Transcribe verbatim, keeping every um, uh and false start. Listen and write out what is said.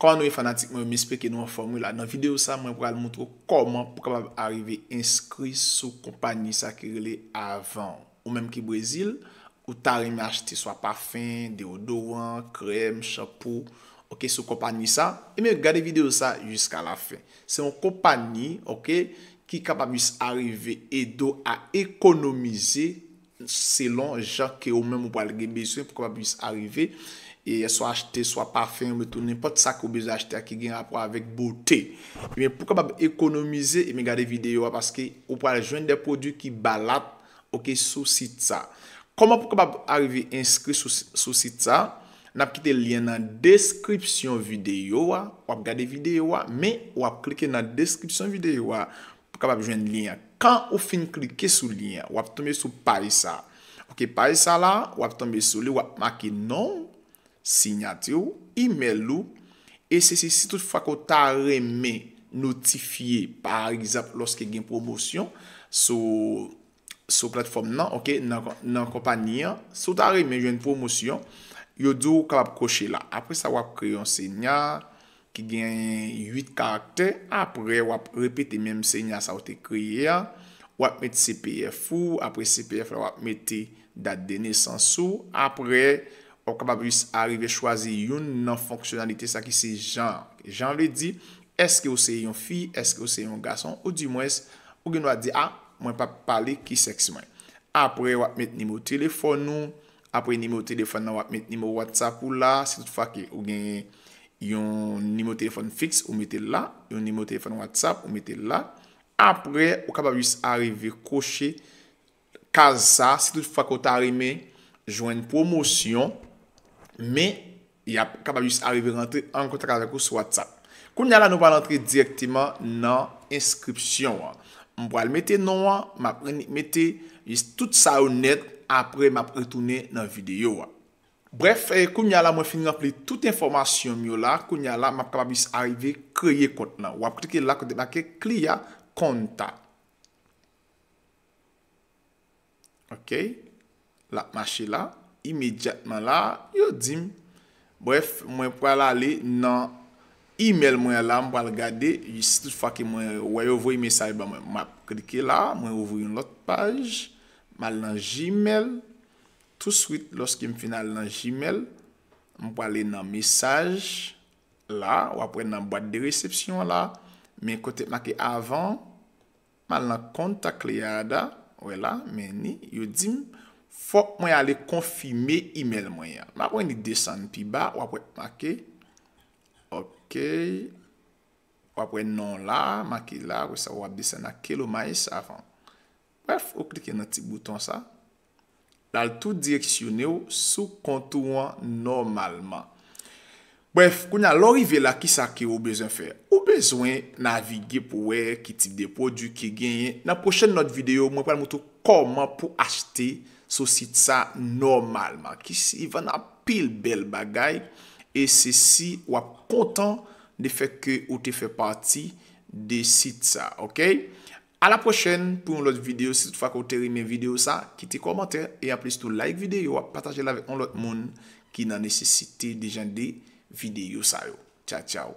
Kòman nou ye fanatik mwen yo, m espere ke nou anfòm wi la. Nan videyo sa, mwen pral montre w kòman pou kapab arive enskri sou konpayi sa ki rele Avon. Ou menm ki Brezil, ou ta renmen achte swa pafen, deodoran, krèm, chanpou, oke, sou konpayi sa, ebyen gade videyo sa jiska lafen. Se yon konpayi, oke, ki kapab jis arive ede w a ekonomize selon jan ke ou menm ou pral gen bezwen pou kapab jis arive e swa achte swa pafen oubyen tou nenpòt sa ke ou bezwen achte a ki gen rapò avèk bote. Ebyen, pou kapab ekonomize, ebyen gade videyo a paske ou pral jwenn de pwodui ki balat, oke, sou sit sa. Kòman pou kapab arive enskri sou, sou sit sa? N ap kite lyen nan deskripsyon videyo a. W ap gade videyo a, men w ap klike nan deskripsyon videyo a pou kapab jwenn lyen an. Kan ou fin klike sou lyen an, w ap tonbe sou paj sa. Oke, paj sa la, w ap tonbe sou li, w ap make non w, siyati w, imèl ou, e se si, si toutfwa ke w ta renmen notifye, pa egzanp, lòske gen pwomosyon sou, sou platfòm nan, oke, nan, nan konpayi an, si w ta renmen jwenn pwomosyon, yo di w kapab koche la. Apre sa, w ap kreye yon sinya ki gen uit karaktè. Apre, w ap repete menm sinya sa w te kreye a. W ap met C P F ou. Apre C P F la, w ap mete dat de nesans ou. Apre, w ap kapab jis arive chwazi youn nan fonksyonalite sa ki se jan. Jan vle di, èske w se yon fi, èske w se yon gason, oudimwens, ou gen dwa di, a, mwen p ap pale ki sèks mwen. Apre, w ap met nimewo telefòn ou. Apre nimewo telefòn nan, w ap met nimewo WhatsApp ou la. Si toutfwa ke ou gen yon nimewo telefòn fiks, ou mete l la. Yon nimewo telefòn WhatsApp, ou mete l la. Apre, ou kapab jis arive koche kaz sa, si toutfwa ke w ta renmen jwenn pwomosyon, men y ap kapab jis arive rantre an kontak avèk ou sou WhatsApp. Kounye a la, nou pral antre dirèkteman nan enskripsyon an. M pral mete non an, m ap ren-, mete jis tout sa yo nèt, apre m ap retounen nan videyo a. Brèf, eh, kounye a la, mwen fin ranpli tout enfòmasyon m yo la, kounye a la, m ap kapab jis arive kreye kont lan. W ap klike la kote make Crea Conta. Oke. L ap mache la. Imedyatman la, yo di m. Brèf, mwen pral ale nan imèl mwen an la, m pral gade si toutfwa ke mwen wè yo voye mesaj ban mwen. M ap klike la, mwen ouvri yon lòt paj. M al nan Gmail. Touswit, lòske m fin al nan Gmail, m prale nan mesaj la, w ap wè nan bwat de resepsyon an la, men kote make Avon, m al nan Conta Criada, wè la, men ni, yo di m, fòk mwen ale konfime imèl mwen an. M ap wè ni desann pi ba, w ap wè make, oke, w ap wè non la, make la, apre sa w ap desann a Kelo Mais Avon. Brèf, ou klike nan ti bouton sa. L al tou direksyone w sou kont ou an nòmalman. Brèf, kounye a, lè w rive la, kisa ke ou bezwen fè? Ou bezwen navige pou wè ki tip de pwodui ki genyen. Nan pwochèn lòt videyo, mwen pral montre w kòman pou achte sou sit sa nòmalman. Ki si vann anpil bèl bagay, e se si w ap kontan de fèt ke ou te fè pati de sit sa, oke? A la pwochèn pou yon lòt videyo. Si toutfwa ke w te renmen videyo sa, kite kòmantè e anplis tou like videyo a, pataje l avèk yon lòt moun ki nan nesesite de jan de videyo sa yo. Tchaw, tchaw.